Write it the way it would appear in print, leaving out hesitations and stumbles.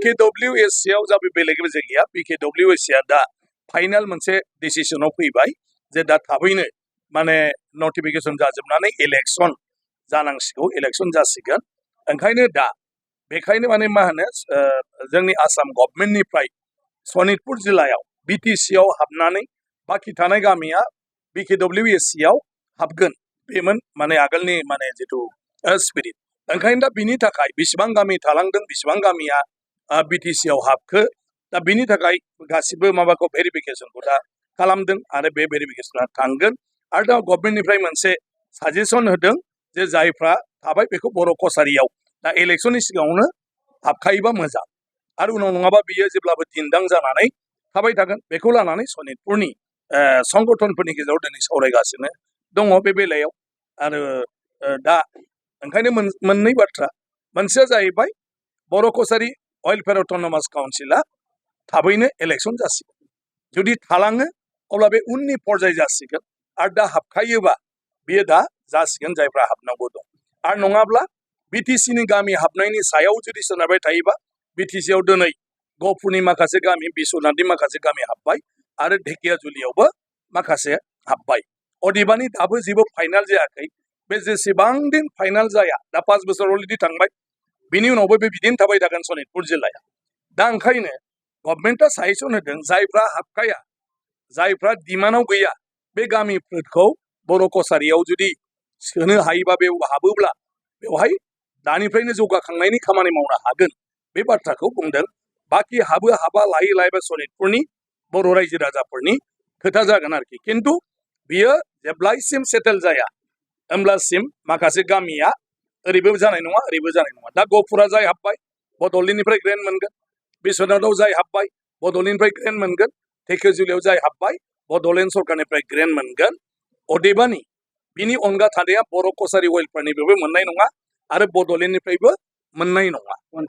BKWC आव जाबे बेलेग जायगाया BKWC दा फाइनाल मोनसे डिसिजनाव फैबाय जे दा थाबैनो माने नटिफिकेशन जाजोबनानै इलेक्शन जानांसिगौ इलेक्शन जासिगोन ओंखायनो दा बेखायनो माने मा होनो जोंनि आसाम गभर्नमेन्टनिफ्राय सनितपुर जिल्लायाव BTC आव हाबनानै बाखि थानाय गामिया BKWC आव हाबगोन बेमोन माने आगोलनि माने जितु स्पिरिट ओंखायनो दा बिनि थाखाय बेसेबां गामि थालांदों बेसेबां गामिया BTC आव हाबखो दा बिनि थाखाय गासिबो माबाखौ भेरिफिकेशनखौ दा खालामदों आरो बे भेरिफिकेशना थांगोन आरो दा गभर्नमेन्टनिफ्राय मोनसे साजेसन होदों जे जायफ्रा थाबाय बेखौ बर' कसारियाव दा इलेक्शननि सिगाङावनो हाबखायोबा मोजां आरो उनाव नङाबा बियो जेब्लाबो दिन्दां जानानै थाबाय थागोन बेखौ लानानै सनितपुरनि संगठनफोरनि गेजेराव दिनै सावरायगासिनो दङ बे बेलायाव आरो दा ओंखायनो मोननै बाथ्रा मोनसेया जाहैबाय बर' कसारि वेलफेयार अट'नमास काउन्सिला थाबैनो इलेक्शन जासिगोन जुदि थालाङो अब्ला बे उननि पर्याय जासिगोन आरो दा हाबखायोबा बियो दा जासिगोन जायफ्रा हाबनांगौ दं आरो नङाब्ला BTC नि गामि हाबनायनि सायाव जुदि सोनारबाय थायोबा BTC आव दिनै गहपुरनि माखासे गामि बिश्वनाथनि माखासे गामि हाबबाय आरो ढेकियाजुलियावबो माखासे हाबबाय अदेबानि दाबो जेबो फाइनाल जायाखै बे जेसेबां दिन फाइनाल जाया दा 5 बोसोर अलरेडि थांबाय बिनि उनावबो बे बिदिनो थाबाय थागोन सनितपुर जिल्लाया दा ओंखायनो गभर्नमेन्टआ साजेसन होदों जायफ्रा हाबखाया जायफ्रा डिमान्डआव गैया बे गामिफोरखौ बर' कसारियाव जुदि सोनो हायोबा बे हाबोब्ला बेवहाय दानिफ्रायनो जौगाखांनायनि खामानि मावनो हागोन बे बाथ्राखौ बुंदों बाखि हाबो हाबा लायै लायै बे सनितपुरनि बर' रायजो राजाफोरनि खोथा जागोन आरोखि खिन्थु बियो जेब्लायसिम सेटेल जाया होमब्लासिम माखासे गामिया ओरैबो जानाय नङा ओरैबो जानाय नङा दा गहपुरा जाय हाबबाय बड'लेण्डनिफ्राय ग्रेन्ट मोनगोन बिश्वनाथाव जाय हाबबाय बड'लेण्डनिफ्राय ग्रेन्ट मोनगोन ढेकियाजुलियाव जाय हाबबाय बड'लेण्ड सरकारनिफ्राय ग्रेन्ट मोनगोन अदेबानि बिनि अनगा थानाया बर' कसारि वेलफेयारनिफ्रायबो मोननाय नङा आरो बड'लेण्डनिफ्रायबो मोननाय नङा